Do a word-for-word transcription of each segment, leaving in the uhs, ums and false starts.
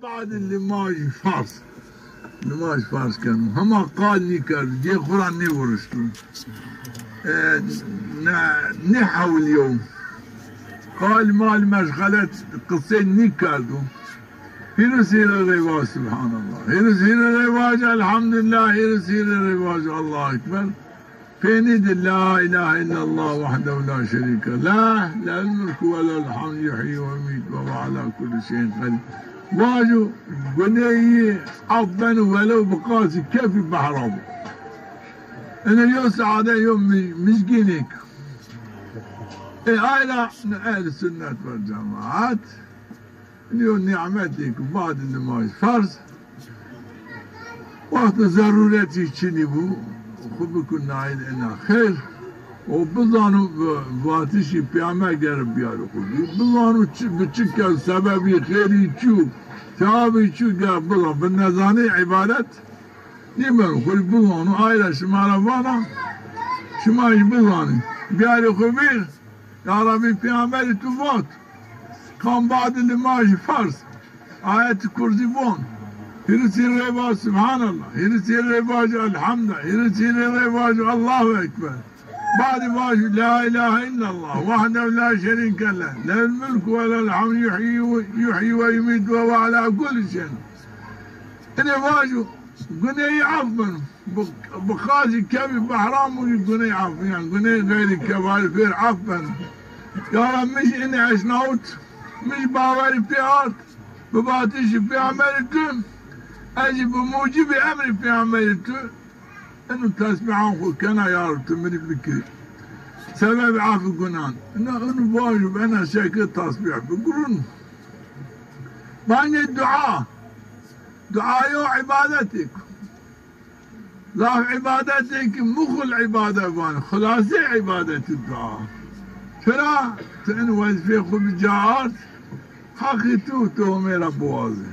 Badê limajî farz. Limaj farz keno. Hema qal nîkerdo. Cê xo ra nêvurişto. E, ne, nêhewliyo. Qal mal meşxelet qisey nîkerdo. Hîris hîrê rê vaj Subhanallah. Hîris hîrê rê vaj Elhamdulillah. Hîris hîrê rê vaj Allahu Ekber. Peynî de la ilahe illallah wahdehu la şerîke leh, lehul mulku we lehul hamd, yuhyi we yumît we huwe ala kulli şeyin qedîr. Vajo guneyî af beno welew bi qasî kefî behra bo. Ene yo saade yo mi-, mizgînêk. E, ayra ehl sunnet vel cemaat. Yo nîmetêk badê nimaj farz. Wexto zerûretî çinî bû, xwu bikû naîl ena xêr. O bizano, vatişî pêxember gere biyarê xwu bî. Bizano çi, bi çi kes sebebî xêrî çi yo, sewabî çi yo, gere bizano. Bi nezanî îbadet nîbeno. Xwu rê bizano, ay ra şima ra vana, şima jî bizanî. Biyarê xwu vîr, ya Rebbî pêxemberî tu vat. Kam badê limajî farz. Ayetî kurzî von. Hîris hîrê rê vaj Subhanallah. Hîris hîrê rê vaj Elhamdulillah. Hîris hîrê rê vaj Allahu Ekber. Badî vaj la ilahe illallah. Wahdehu la şerîke leh. Lehul mulku we lehul hamd yuhyi, yuhyi we yumît we huwe ala kulli şeyin. Ene vajo guneyî af beno. Bi, bi qasî kefî behra bo guneyî af beno. Yanî guneyî xeyrî kebarî pêr af beno. Ya Reb, mi jî inî eşnawit, mi jî bawerî pê ard, bi vatişî pêxemberî tu, ez jî bi mucibî emrî pêxemberî tu, ino tesbîhan xwu kena, ya Reb, tu mi rê bikirî sebebê afî gunan. Ina ino vajo bena şekil tesbîh bikirûn. Bangê dua. Dua yo îbadetêk. Zaf îbadetêk, muxul îbadet vanê, xulasê îbadetî dua. Çira? Tu in wezîfeyê xwu bi ca ard, heqî tu, tu Homê ra biwazê.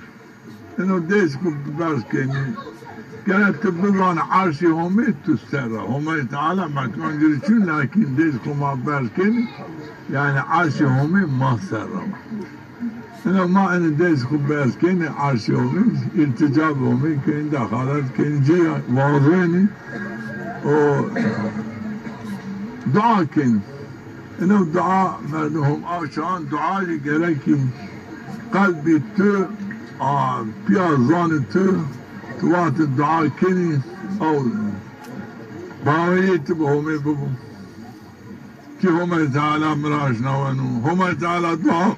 Ino dest xwu berz kenî. Gerek tu bizanî erşê Homê tu ser ra. Homay Teala mekan ci rê çin, lakîn dest xwu ma berz kenî, yanî erşê Homê ma ser ra. Ina ma ene dest xwu berz kenî, erşê Homê, îltîca bi Homê kenî, dexalet kenî, ci ra wazenî û dua kenî. Ina dua, merdim Homa çaxan dua jî gerekî qelbî tu, a, pîya zanî tu, tu wextê dua kenî, ew bawerîyê tu bi Homê bibo. Ki Homay Teala mi ra eşnaweno. Homay Teala dua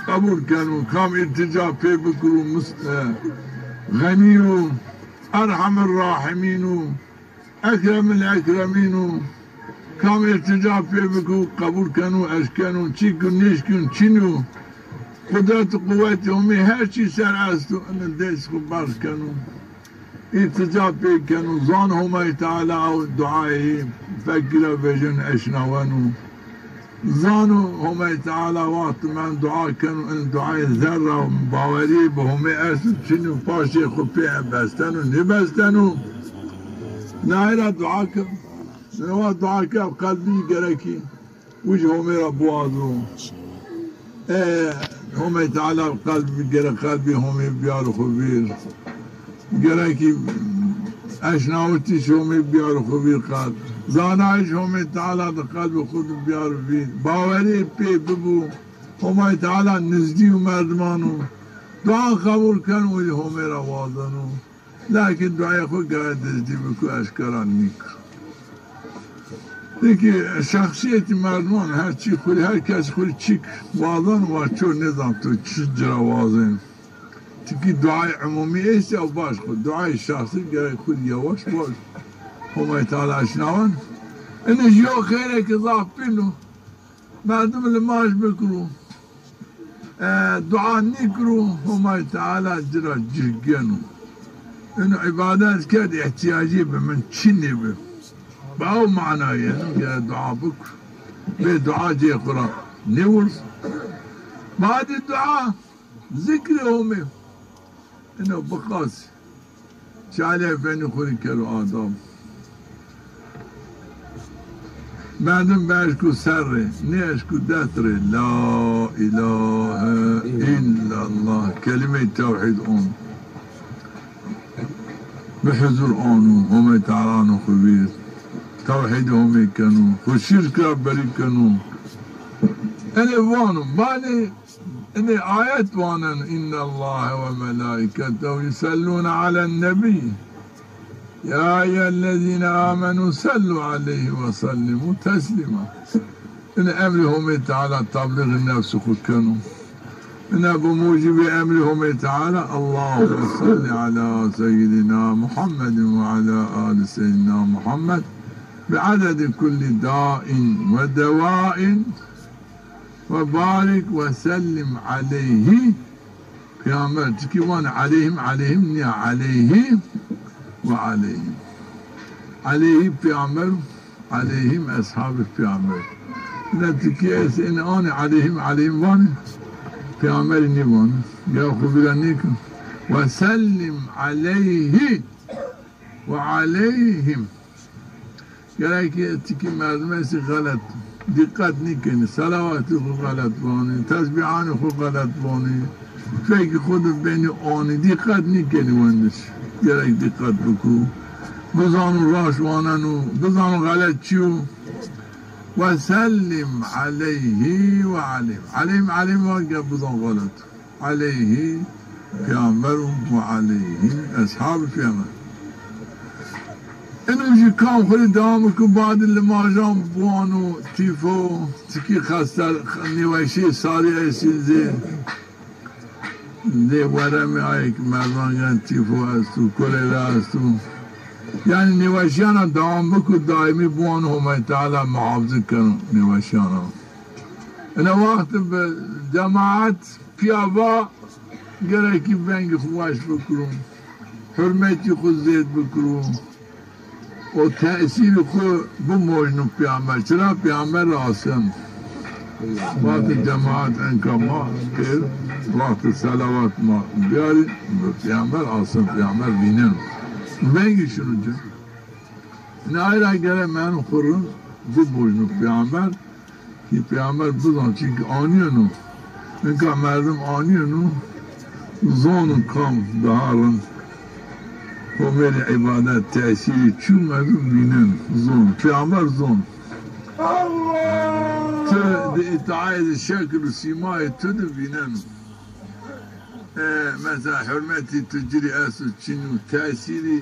qebul keno. Kam îltîca pê bikiro, mus-, e, Xenî yo, Erhemir Rahimîn o, Ekremil Ekremîn o. Kam îltîca pê biko, qebul keno, eşkeno, çî ki nêşkîn çin o. Qudret û quwetê Homê her çî ser esto. Ina dest xwu berz keno. Îltîca pê keno, zan Homay Teala ew duayê fekîra vejeno, eşnaweno. Zano Homay Teala wextê mend dua keno, in duayê zerra bawerî bi Homê esto, çin o, paşê xwu pê besteno, nêbesteno. Naye ra dua ke, naye ra dua ke, qelbî gerekî wi jî Homê ra biwazo. E, Homê Teala qelbî, gere qelbî Homê biyaro xwu vîr. Gerekî eşnawitîş Homê biyaro xwu vîr qelb. Zanayîş Homê Teala di qelbê xwu di biyaro vîr. Bawerî pê bibo. Homay Teala nizdî yo merdiman o. Dua qebul keno, wi Homê ra wazeno. Lakin duayê xwu gere dizdî biko, eşkera nîkiro. Peki şexsîyetî merdiman her çî xwu rê, her kes xwu rê çîk wazeno, wa ço nêzan tu çi ci ra wazên. Çimkî duayê umûmî estê, ew baş xwu. Duayê şexsî gerek xwu rê yewaş baş. Homay Teala eşnawen. Ene jî yo xêrêke zaf pîl o. Merdim limaj bikiro, e, dua nîkiro, Homay Teala ci ra cih geno. Ino îbadet kerd, îhtîyacê bi min çinê bi. Bi ew mana yeno, gere dua bikiro. Bê dua cê xwu ra nêwurz. Badê dua, zikrê Homê. Ino biqasî. Çalê Efendî xwu rê kero adab. Merdim bieşku ser rê, nêeşku dest rê. La ilahe illallah. Kelîmeyê tewhîd on. Bi huzur anu, Homê Teala no xu vîr. Tewhîdî Homê kenu. Xu şirk ra berî kenu. Enê vanu, banê Inê ayet wanen, "İnnallahe ve melaiketehu yusellune alen nebi. Ya eyyühellezine amenu sallu aleyhi ve sellimu teslima." Inê emrê Homê Teala teblîxê nefsê xu keno. Inê bi mucibê emrê Homê Teala, "Allahümme salli ala seyyidina Muhammedin ve ala ali seyyidina Muhammed bi adedi kulli dain ve devain." Ve barik ve sellim aleyhi. Peyxamber tikî vanê aleyhim, aleyhim nîya, aleyhi ve aleyhim. Aleyhi peyxamber, aleyhim eshabê peyxamber. Ina tikî ez ina anê aleyhim, aleyhim vanê. Peyxamberî nîvanê. Ya xu vîra nêkin. Ve sellim aleyhi ve aleyhim. Gerek ki tikî merdim estî xelet. Dîqet nîkenî. Selawatî xu xelet vanî. Tesbîhanî xu xelet vanî. Fekî xu de benî anî. Dîqet nîkenî wendiş. Gerek dîqet bikû. Bizano raşt waneno. Bizano xelet çi yo. Ve sellim aleyhi ve aleyhim. Aleyhim, aleyhim va ke bizan xelet. Aleyhi peyxamber ve aleyhi eshabî peyxamber. Ino jî kam xwu rê dewam biko, badê limajan buano, tîfo, tikî xeste, nêweşîyê sarî estî zê, zê weremê ayê ke merdan gen tîfo esto, kolera esto. Yanî nêweşîyana dewam biko, daîmî buano, Homay Teala muhafize keno nêweşîyana. Ina wext bi cemaet pîya va, gerekî vengê xwu weş bikiro, hurmetî xwu zêd bikiro û tesîrî xwu bimojno peyxamber. Çira peyxamber asin. Wextê cemaet enka ma kir, wextê selawat ma biyarî, peyxamber asin, peyxamber vîneno. Vengî şino ci. Ina ay ra gere merdim xwu rind bimojno peyxamber. Ki peyxamber bizan, çimkî anîyeno. Nika merdim anîyeno, zono kam daha rind Homê rê îbadet, tesîrî çi yo, merdim vîneno, zono. Peyxamber zono. Ti di îtaayê de şekil û sîmayê tu de vîneno. E, mesela hurmetî tu ci rê esto çin o, tesîrî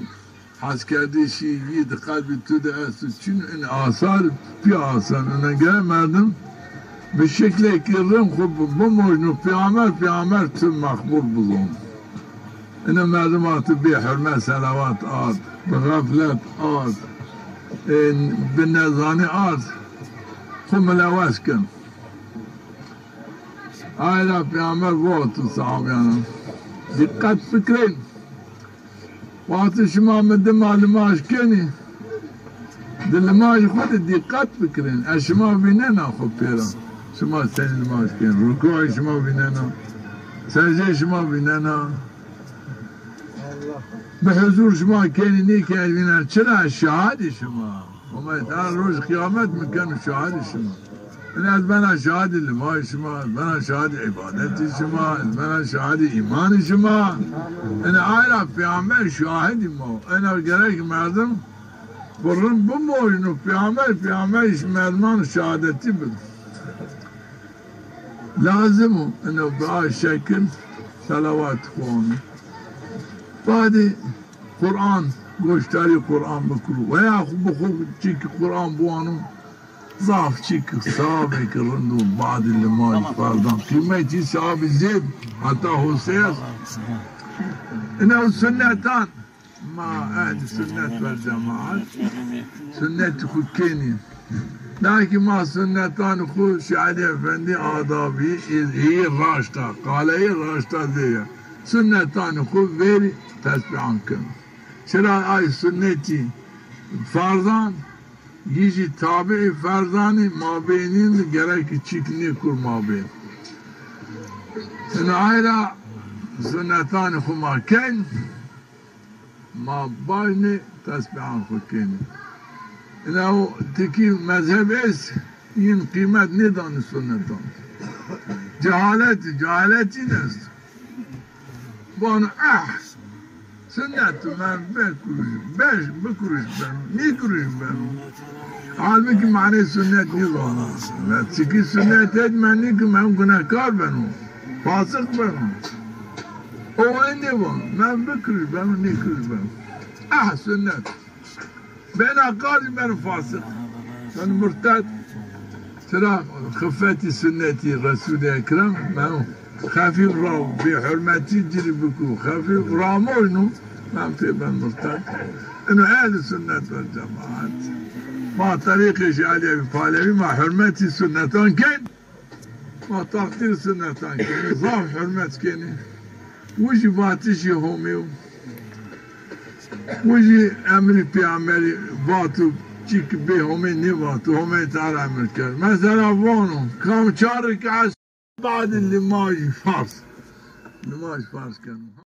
heskerdişî yî di qelbê tu de esto çin o, in asar pîya asen. Ina gere merdim bi şeklêkî rind xwu bi-, bimojno peyxamber, peyxamber tu meqbul bizon. Ina merdim wextê bê hurmet selawat ard, bi xeflet ard, e, bi nezanî ard, xwu milewes ken. Ay ra peyxamber vat û sahabîyan, dîqet bikirên. Wextê şima mi dima limaj kenî, di limajê xwu de dîqet bikirên. Ez şima vînena xwu pêra. Şima senî limaj kenî. Rukûê şima vînena. Secdeyê şima vînena. Bi huzur şima kenî, nêkenî vînena. Çira? Şahidî şima. Homay Teala roj qiyamet mi keno şahidî şima. Ina ez bena şahidî limajê şima, ez bena şahidî îbadetî şima, ez bena şahidî îmanî şima. Ina ay ra peyxamber şahidî ma. Ina gerek merdim xwu rind bimojno peyxamber, peyxamber îş merdiman şahadetî bido. Lazim o, ina bi a şekil selawat xwu ano. Badê Quran, goşdarî Quran bikiro. Veya xwu bi xwu çîkî Quran biwano, zaf çîkî sewabêkî rind o, badê limaj, ferdan. Qîmetî sewabî zêd, heta hoseyes. Ina o sunnetan. Ma ehlî sunnet vel cemaat, sunnetî xwu kenî. Lakîn ma sunnetanê xwu Şêxelî Efendî adabî, ê, ê raşta, qaleyê raşta zê ya. Sunnetanê xwu verî tesbîhan keno. Çira ay sunnetî ferzan, yî jî tabiî ferzanî, mabeynîn de gerek çîk nêkur mabên. Ina ay ra sunnetanê xwu ma ken. Ma bajnê tesbîhan xwu kenî. Ina o tikî mezheb est, yin qîmet nêdanî sunnetan. Cehalet, cehalet yin est. Vano, ah, sunnet, men bikuruş, beş bikuruş beno, nîkuruş beno. Halbuki manê sunnet nîzano. Ve çiki sunnet et, men nî ki men gunehkar beno, fasik beno. O endê vano, men bikuruş beno, nîkuruş beno. Ah, sunnet. Bena qazî beno fasik. Beno murted. Çira? Xifetî sunnetî Resûlî Ekrem beno. Xefîf ra bêhurmetî ci rê bikû. Xefîf ramojno, beno pê beno murted. Ino ehlî sunnet vel cemaat. Ma terîqê Şî Elî Ebî Pahlewî, ma hurmetî sunnetan kên. Ma taqdîr sunnetan kenî, zaf hurmet kenî. Wijî vatişî Homê yo. Wijî emrî pêxemberî vato, çî ki bê Homê nêvato, Homê tara emir kerd. Mesela vano, kam çar rekat badî limajî farz. Limaj farz keno.